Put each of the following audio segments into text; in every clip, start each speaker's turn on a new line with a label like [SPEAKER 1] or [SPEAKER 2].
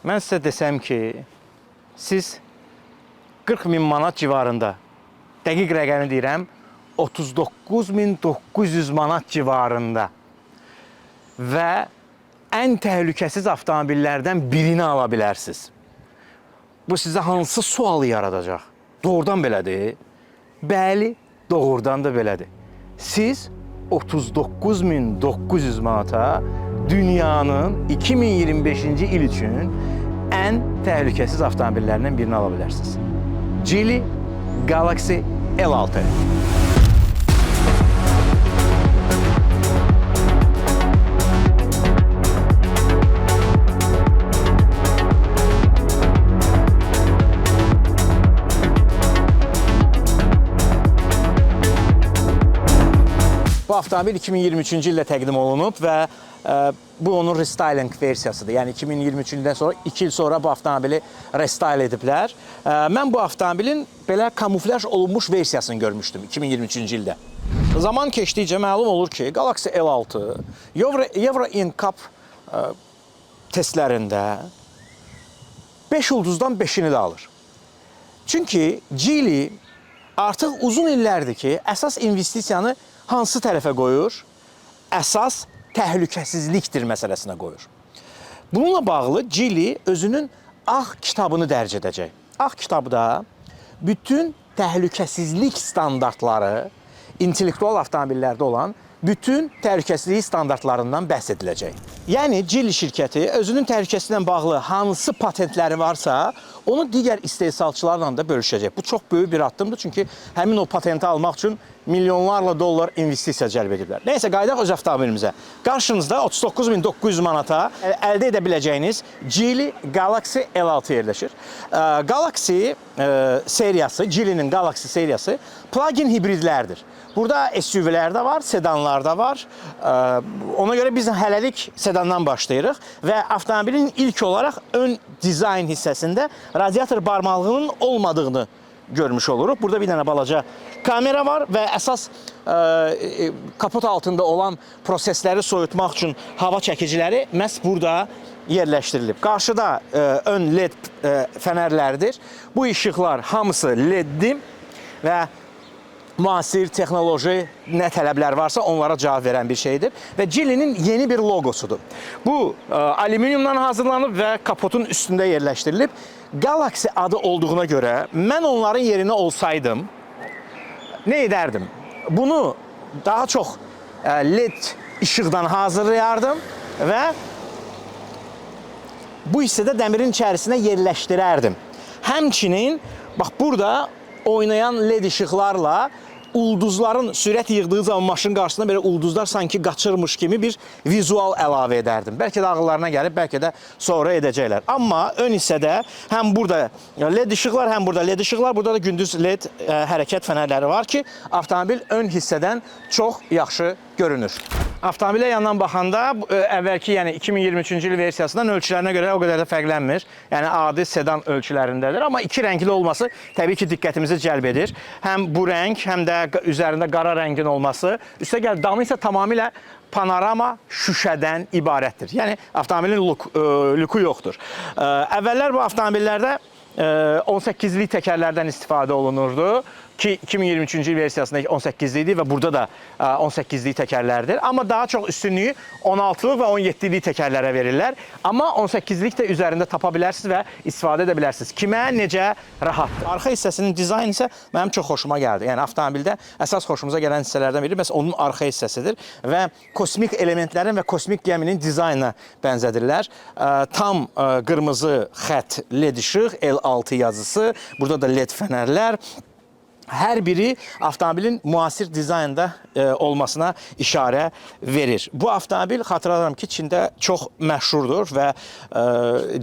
[SPEAKER 1] Mən sizə desəm ki, siz 40 min manat civarında, dəqiq rəqəmi deyirəm, 39.900 manat civarında və ən təhlükəsiz avtomobillərdən birini ala bilərsiniz. Bu sizə hansı sualı yaradacaq? Doğrudan belədir? Bəli, doğrudan da belədir. Siz 39.900 manata dünyanın 2025-ci il üçün ən təhlükəsiz avtomobillərindən birini ala bilərsiniz. Geely Galaxy L6. Bu avtomobil 2023-cü ildə təqdim olunub və bu onun restyling versiyasıdır. Yəni 2023-cü ildən sonra 2 il sonra bu avtomobili restyle ediblər. Mən bu avtomobilin belə kamuflaj olunmuş versiyasını görmüşdüm 2023-cü ildə. Zaman keçdikcə məlum olur ki, Galaxy L6 Euro NCAP testlərində 5 ulduzdan 5-ini də alır. Çünki Geely artıq uzun illərdir ki, əsas investisiyanı hansı tərəfə qoyur? Əsas təhlükəsizlikdir məsələsinə qoyur. Bununla bağlı Geely özünün Ağ kitabını dərc edəcək. Ağ kitabda bütün təhlükəsizlik standartları, intellektual avtomobillərdə olan bütün təhlükəsizlik standartlarından bəhs ediləcək. Yəni Geely şirkəti özünün təhlükəsizliklə bağlı hansı patentləri varsa, onu digər istehsalçılarla da bölüşəcək. Bu çox böyük bir addımdır, çünki həmin o patenti almaq üçün milyonlarla dollar investisiya cəlb ediblər. Nəysə, qayıdaq öz avtomobilimizə. Qarşınızda 39.900 manata əldə edə biləcəyiniz Geely Galaxy L6 yerləşir. Galaxy seriyası, Geely'nin Galaxy seriyası plug-in hibridlərdir. Burada SUV-lər də var, sedanlar da var. Ona görə biz hələlik sedandan başlayırıq və avtomobilin ilk olaraq ön dizayn hissəsində radiator barmaqlığının olmadığını görmüş oluruq. Burada bir dənə balaca kamera var və əsas kapot altında olan prosesləri soyutmaq üçün hava çəkiciləri məhz burada yerləşdirilib. Qarşıda ön LED fənərlərdir. Bu işıqlar hamısı LED-dir və müasir texnoloji nə tələblər varsa onlara cavab verən bir şeydir və Geely'nin yeni bir logosudur. Bu alüminiumdan hazırlanıb və kapotun üstündə yerləşdirilib. Galaxy adı olduğuna görə mən onların yerinə olsaydım nə edərdim? Bunu daha çox LED işıqdan hazırlayardım və bu hissədə dəmirin içərisinə yerləşdirərdim. Həmçinin bax burada oynayan LED işıqlarla ulduzların sürət yığdığı zaman maşın qarşısında belə ulduzlar sanki qaçırmış kimi bir vizual əlavə edərdim. Bəlkə də ağıllarına gəlib, bəlkə də sonra edəcəklər. Amma ön hissədə həm burada LED işıqlar, həm burada LED işıqlar, burada da gündüz LED hərəkət fənərləri var ki, avtomobil ön hissədən çox yaxşı görünür. Avtomobilə yandan baxanda əvvəlki, yəni 2023-cü il versiyasından ölçülərinə görə o qədər də fərqlənmir. Yəni adi sedan ölçülərindədir, amma iki rəngli olması təbii ki, diqqətimizi cəlb edir. Həm bu rəng, həm də üzərində qara rəngin olması. Üstəgəl damı isə tamamilə panorama şüşədən ibarətdir. Yəni avtomobilin lüku yoxdur. Əvvəllər bu avtomobillərdə 18-lik təkərlərdən istifadə olunurdu ki 2023-cü il versiyasında 18-lik idi və burada da 18-lik təkərlərdir. Amma daha çox üstünlüyü 16-lıq və 17-lik təkərlərə verirlər. Amma 18-lik də üzərində tapa bilərsiniz və istifadə edə bilərsiniz. Kimə necə rahatdır. Arxa hissəsinin dizaynı isə mənim çox xoşuma gəldi. Yəni avtomobildə əsas xoşumuza gələn hissələrdən biri məhz onun arxa hissəsidir və kosmik elementlərin və kosmik gəminin dizaynına bənzədirlər. Tam qırmızı xətt LED işıq, L6 yazısı, burada da LED fənərlər. Hər biri avtomobilin müasir dizaynda olmasına işarə verir. Bu avtomobil xatırladıram ki, Çində çox məşhurdur və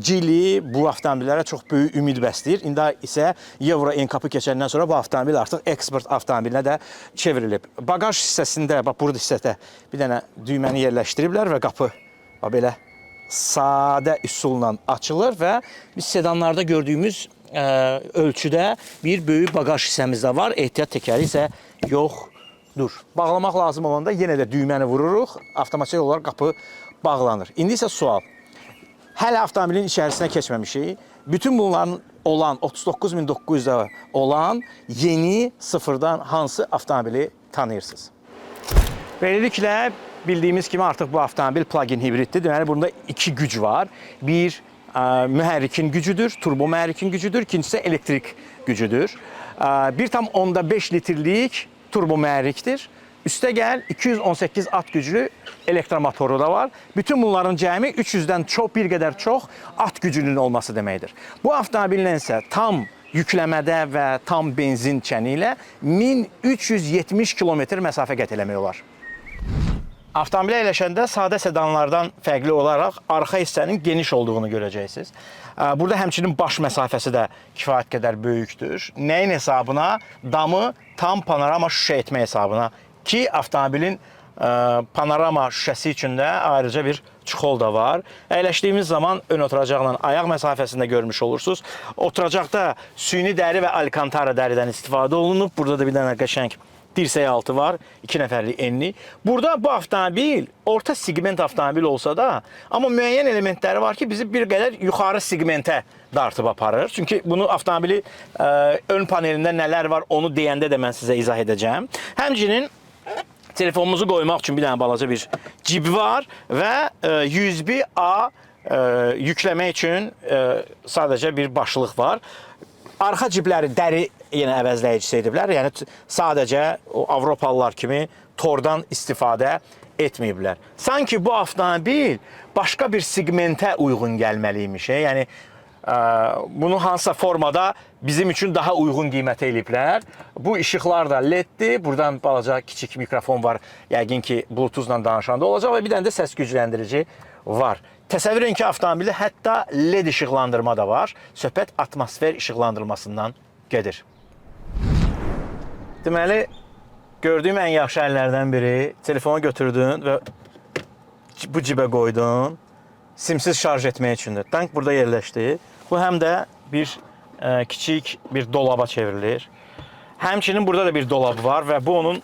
[SPEAKER 1] Geely bu avtomobillərə çox böyük ümid bəsləyir. İndi isə Euro NCAP-ı keçəndən sonra bu avtomobil artıq eksport avtomobilinə də çevrilib. Baqaj hissəsində, bax burada hissədə bir dənə düyməni yerləşdiriblər və qapı bax belə sadə üsulla açılır və biz sedanlarda gördüyümüz ölçüdə bir böyük baqaj hissəmiz də var. Ehtiyat təkəri isə yoxdur. Bağlamaq lazım olanda yenə də düyməni vururuq, avtomatik olaraq qapı bağlanır. İndi isə sual. Hələ avtomobilin içərisinə keçməmişik. Bütün bunların olan 39.900-də olan yeni sıfırdan hansı avtomobili tanıyırsınız? Beləliklə bildiyimiz kimi artıq bu avtomobil plug-in hibriddir. Deməli bunda iki güc var. Bir mühərrikin gücüdür, turbo mühərrikin gücüdür. İkincisi elektrik gücüdür. 1,5 litrlik turbo mühərrikdir. Üstəgəl 218 at güclü elektromotoru da var. Bütün bunların cəmi 300-dən çox, bir qədər çox at gücünün olması deməkdir. Bu avtomobillə isə tam yükləmədə və tam benzin çəni ilə 1370 kilometr məsafə qət eləmək olar. Avtomobilə əyləşəndə sadə sedanlardan fərqli olaraq arxa hissənin geniş olduğunu görəcəksiniz. Burada həmçinin baş məsafəsi də kifayət qədər böyükdür. Nəyin hesabına? Damı tam panorama şüşə etmək hesabına ki, avtomobilin panorama şüşəsi üçün də ayrıca bir çuxol da var. Əyləşdiyimiz zaman ön oturacaqla ayaq məsafəsində görmüş olursunuz. Oturacaqda süni dəri və alkantara dəridən istifadə olunub. Burada da bir dənə qəşəng dirsək altı var, 2 nəfərlik enli. Burada bu avtomobil orta segment avtomobil olsa da, amma müəyyən elementləri var ki, bizi bir qədər yuxarı segmentə dartıb aparır. Çünki bunu avtomobili ön panelində nələr var onu deyəndə də mən sizə izah edəcəm. Həmçinin telefonumuzu qoymaq üçün bir dənə balaca bir cib var və USB-A yükləmək üçün sadəcə bir başlıq var. Arxa cibləri dəri yenə əvəzləyicisi ediblər. Yəni sadəcə o Avropalılar kimi tordan istifadə etməyiblər. Sanki bu avtomobil başqa bir segmentə uyğun gəlməli imiş. Yəni bunu hansısa formada bizim üçün daha uyğun qiymətə eləyiblər. Bu işıqlar da LED-dir. Buradan balaca kiçik mikrofon var. Yəqin ki, Bluetooth-la danışanda olacaq və bir dənə də səs gücləndirici var. Təsəvvür edin ki, avtomobildə hətta LED işıqlandırma da var. Söhbət atmosfer işıqlandırmasından gedir. Deməli, gördüyüm ən yaxşı əllərdən biri telefonu götürdün və bu cibə qoydun. Simsiz şarj etmək üçündür. Tank burada yerləşdi. Bu həm də bir kiçik bir dolaba çevrilir. Həmçinin burada da bir dolab var və bu onun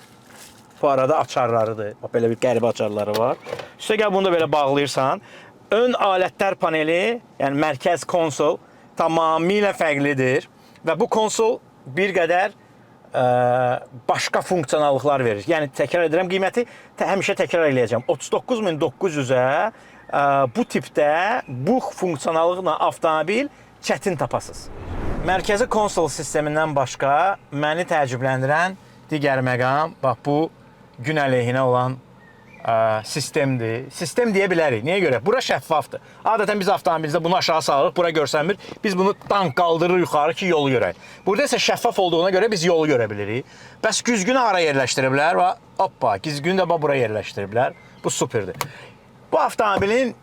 [SPEAKER 1] bu arada açarlarıdır. Bax belə bir qəribə açarları var. Üstəgəl bunu da belə bağlayırsan. Ön alətlər paneli, yəni mərkəz konsol tamamilə fərqlidir və bu konsol bir qədər başqa funksionallıqlar verir. Yəni təkrar edirəm, qiyməti həmişə təkrar eləyəcəm. 39.900-ə bu tipdə bu funksionallıqla avtomobil çətin tapasız. Mərkəzi konsol sistemindən başqa məni təəccübləndirən digər məqam bax bu gün əleyhinə olan sistemdir. Sistem deyə bilərik. Niyə görə? Bura şəffafdır. Adətən biz avtomobildə bunu aşağı salırıq, bura görsənmir. Biz bunu tank qaldırır yuxarı ki, yolu görək. Burada isə şəffaf olduğuna görə biz yolu görə bilirik. Bəs güzgünü hara yerləşdiriblər? Və hoppa, güzgünü də bax bura yerləşdiriblər. Bu superdir. Bu avtomobilin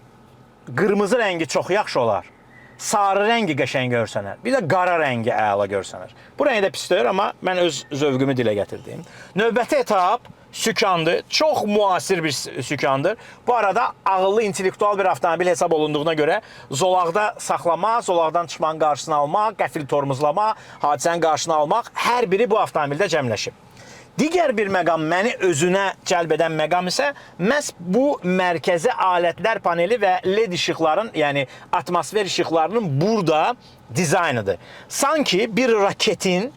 [SPEAKER 1] qırmızı rəngi çox yaxşı olar. Sarı rəngi qəşəng görsənər. Bir də qara rəngi əla görsənər. Bu rəngi də pis deyil, amma mən öz zövqümü dilə gətirdim. Növbəti etap sükandır. Çox müasir bir sükandır. Bu arada ağıllı, intellektual bir avtomobil hesab olunduğuna görə zolaqda saxlama, zolaqdan çıxmanın qarşısını almaq, qəfil tormozlama, hadisənin qarşısını almaq hər biri bu avtomobildə cəmləşib. Digər bir məqam, məni özünə cəlb edən məqam isə məhz bu mərkəzi alətlər paneli və LED işıqların, yəni atmosfer işıqlarının burada dizaynıdır. Sanki bir raketin,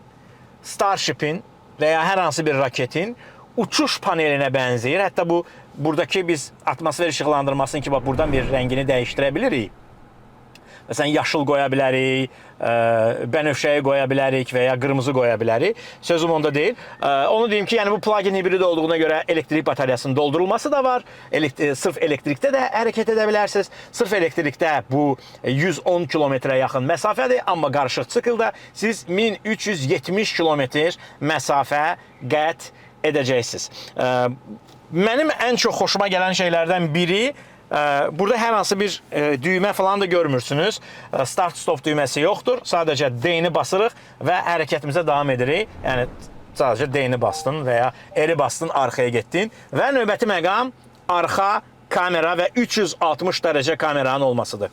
[SPEAKER 1] Starship'in və ya hər hansı bir raketin uçuş panelinə bənzəyir. Hətta bu buradakı biz atmosfer işıqlandırmasını ki, bax buradan bir rəngini dəyişdirə bilirik. Məsələn, yaşıl qoya bilərik, bənövşəyi qoya bilərik və ya qırmızı qoya bilərik. Sözüm onda deyil. Onu deyim ki, yəni bu plug-in hibrid olduğuna görə elektrik bataryasının doldurulması da var. Sırf elektrikdə də hərəkət edə bilərsiniz. Sırf elektrikdə bu 110 kilometrə yaxın məsafədir, amma qarışıq sikldə siz 1370 kilometr məsafə qət edəcəksiniz. Mənim ən çox xoşuma gələn şeylərdən biri, burada hər hansı bir düymə falan da görmürsünüz. Start-stop düyməsi yoxdur. Sadəcə D-ni basırıq və hərəkətimizə davam edirik. Yəni sadəcə D-ni bastın və ya R-i bastın, arxaya getdin. Və növbəti məqam arxa kamera və 360 dərəcə kameranın olmasıdır.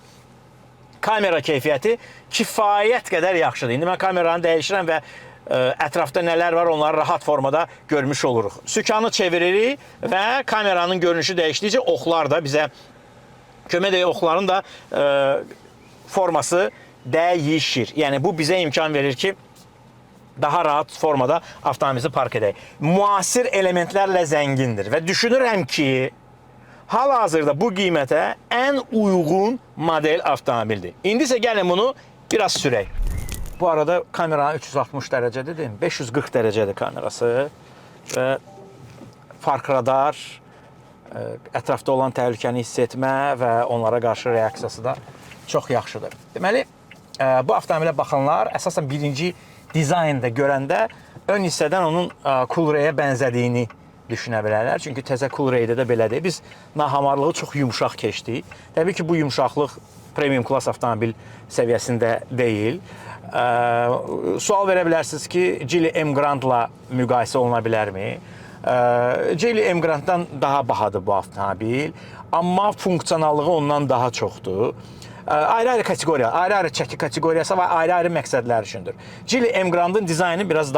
[SPEAKER 1] Kamera keyfiyyəti kifayət qədər yaxşıdır. İndi mən kameranı dəyişirəm və ətrafda nələr var onları rahat formada görmüş oluruq. Sükanı çeviririk və kameranın görünüşü dəyişdikcə oxlar da bizə Kömək də oxların da forması dəyişir. Yəni bu bizə imkan verir ki, daha rahat formada avtomobilimizi park edək. Müasir elementlərlə zəngindir və düşünürəm ki, hal-hazırda bu qiymətə ən uyğun model avtomobildir. İndi isə gəlin bunu biraz sürək. Bu arada kameranın 360 dərəcə dedim, 540 dərəcədir kamerası və fark radar, ətrafda olan təhlükəni hiss etmə və onlara qarşı reaksiyası da çox yaxşıdır. Deməli, bu avtomobilə baxanlar əsasən birinci dizaynda görəndə ön hissədən onun Coolray-ə bənzədiyini düşünə bilərlər. Çünki təzə Coolray-də də belədir. Biz nahamarlığı çox yumşaq keçdik. Təbii ki, bu yumşaqlıq premium klass avtomobil səviyyəsində deyil. Sual verə bilərsiniz ki, Geely Emgrand-la müqayisə oluna bilərmi? Geely Emgrand-dan daha bahadır bu avtomobil, amma funksionallığı ondan daha çoxdur. Ayrı-ayrı kateqoriya, ayrı-ayrı çəki kateqoriyası və ayrı-ayrı məqsədlər üçündür. Geely Emgrand-ın dizaynı biraz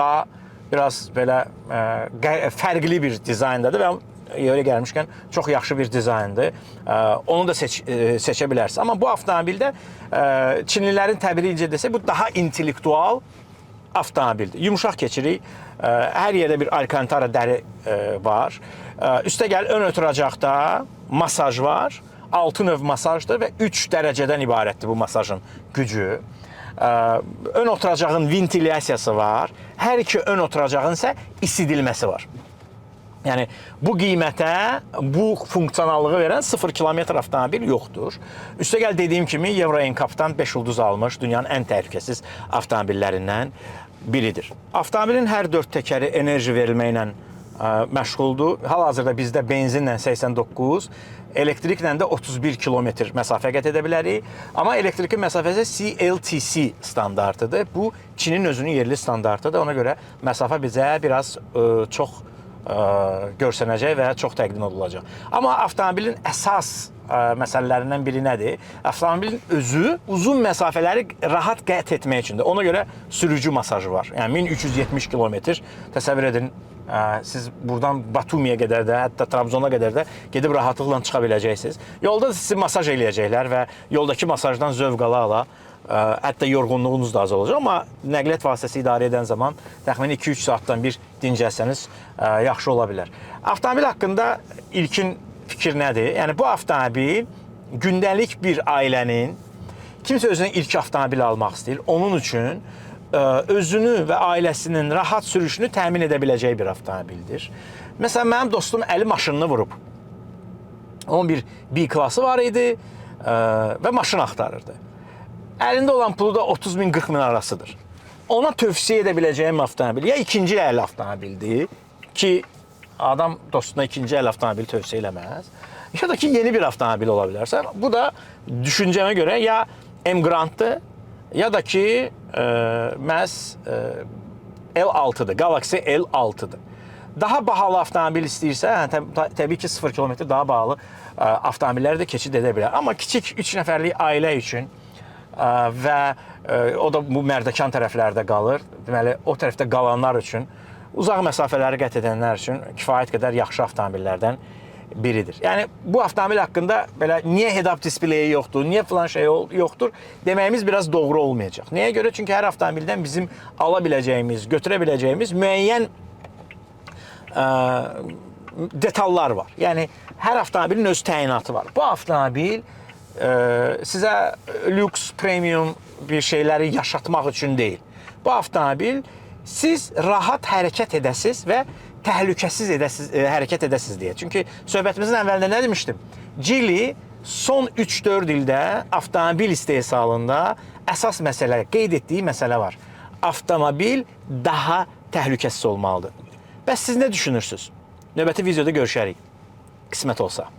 [SPEAKER 1] belə fərqli bir dizayndadır və yerə gəlmişkən çox yaxşı bir dizayndır. Onu da seçə bilərsiniz. Amma bu avtomobildə Çinlilərin təbiri necə desək, bu daha intellektual avtomobildir. Yumşaq keçirik. Hər yerdə bir Alcantara dəri var. Üstəgəl ön oturacaqda masaj var. 6 növ masajdır və 3 dərəcədən ibarətdir bu masajın gücü. Ön oturacağın ventilyasiyası var. Hər iki ön oturacağın isə isidilməsi var. Yəni bu qiymətə bu funksionallığı verən 0 kilometr avtomobil yoxdur. Üstəgəl dediyim kimi Euro NCAP-dan 5 ulduz almış dünyanın ən təhlükəsiz avtomobillərindən biridir. Avtomobilin hər 4 təkəri enerji verilməklə məşğuldur. Hal-hazırda bizdə benzinlə 89, elektriklə də 31 kilometr məsafə qət edə bilərik. Amma elektriki məsafəsi CLTC standartıdır. Bu Çinin özünün yerli standartıdır. Ona görə məsafə bizə biraz çox görsənəcək və çox təqdim olunacaq. Amma avtomobilin əsas məsələlərindən biri nədir? Avtomobilin özü uzun məsafələri rahat qət etmək üçündür. Ona görə sürücü masajı var. Yəni 1370 kilometr təsəvvür edin, siz buradan Batumiyə qədər də, hətta Trabzona qədər də gedib rahatlıqla çıxa biləcəksiniz. Yolda sizi masaj eləyəcəklər və yoldakı masajdan zövq ala-ala hətta yorğunluğunuz da az olacaq. Amma nəqliyyat vasitəsi idarə edən zaman təxmini 2-3 saatdan bir dincəlsəniz yaxşı ola bilər. Avtomobil haqqında ilkin fikir nədir? Yəni bu avtomobil gündəlik bir ailənin, kimsə özünə ilk avtomobil almaq istəyir, onun üçün özünü və ailəsinin rahat sürüşünü təmin edə biləcəyi bir avtomobildir. Məsələn, mənim dostum əli maşınını vurub. Onun bir B klası var idi və maşın axtarırdı. Əlində olan pulu da 30 min, 40 min arasıdır. Ona tövsiyə edə biləcəyim avtomobil ya ikinci əl avtomobildir ki, adam dostuna ikinci əl avtomobil tövsiyə eləməz, ya da ki, yeni bir avtomobil ola bilərsə. Bu da düşüncəmə görə ya Emgranddır, ya da ki, məhz L6-dır, Galaxy L6-dır. Daha bahalı avtomobil istəyirsə, təbii ki, 0 kilometr daha bahalı avtomobilləri də keçid edə bilər. Amma kiçik 3 nəfərlik ailə üçün və o da bu Mərdəkan tərəflərdə qalır. Deməli, o tərəfdə qalanlar üçün, uzaq məsafələri qət edənlər üçün kifayət qədər yaxşı avtomobillərdən biridir. Yəni bu avtomobil haqqında belə niyə head-up displeyi yoxdur, niyə filan şey yoxdur deməyimiz biraz doğru olmayacaq. Nəyə görə? Çünki hər avtomobildən bizim ala biləcəyimiz, götürə biləcəyimiz müəyyən detallar var. Yəni hər avtomobilin öz təyinatı var. Bu avtomobil sizə lüks, premium bir şeyləri yaşatmaq üçün deyil. Bu avtomobil siz rahat hərəkət edəsiz və təhlükəsiz edəsiz, hərəkət edəsiz deyə. Çünki söhbətimizin əvvəlində nə demişdim? Geely son 3-4 ildə avtomobil istehsalında əsas məsələ, qeyd etdiyi məsələ var. Avtomobil daha təhlükəsiz olmalıdır. Bəs siz nə düşünürsünüz? Növbəti videoda görüşərik. Qismət olsa.